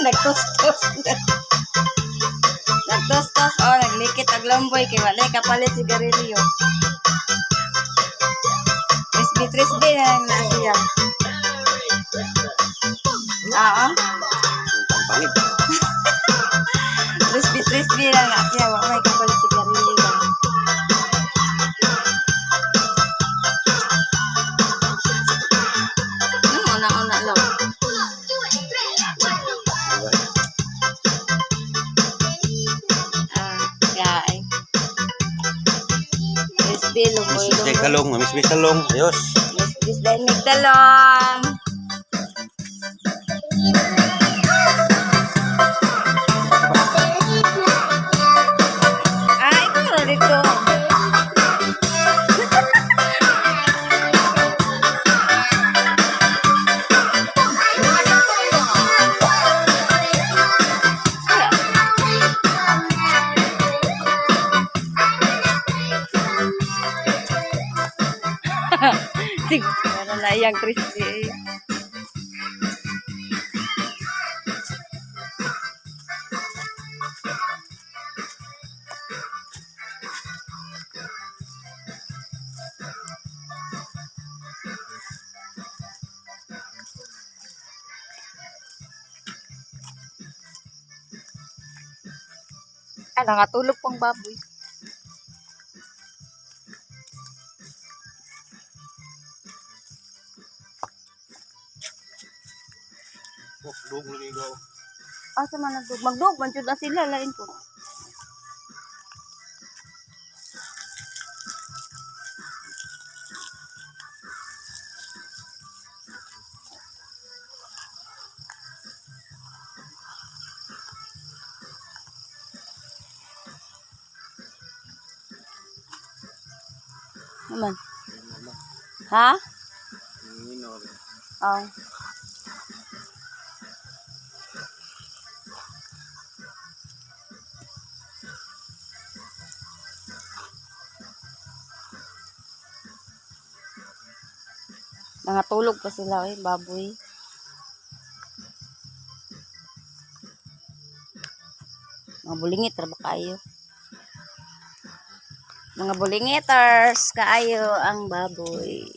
Nagtustos. Nagtustos, oh, naglikit og lamboy kay wala kapalit sigarilyo. Trisby, trisby na lang na siya. Oo. Ang pangit. Trisby, trisby na lang na siya. Wa may kapalit sigarilyo ba. Ano, una-una lang. Diba? Ah, yaay. Trisby, lumboy, Miss Miss lumboy. Talong, miss miss talong. Ayos. Miss Miss Dainig Talong. Ah, ikaw na dito. Sig, ano na iyang Christy eh. Ah, nakatulog pang baboy. Oh, dug lagi go. Asa man nagdug? Magdug man jud na sila lain ko. Naman. Ha? Minor. Oh. Nangatulog pa sila eh, baboy. Mga bulingit ra ba kaayo? Mga bulingiters kaayo ang baboy.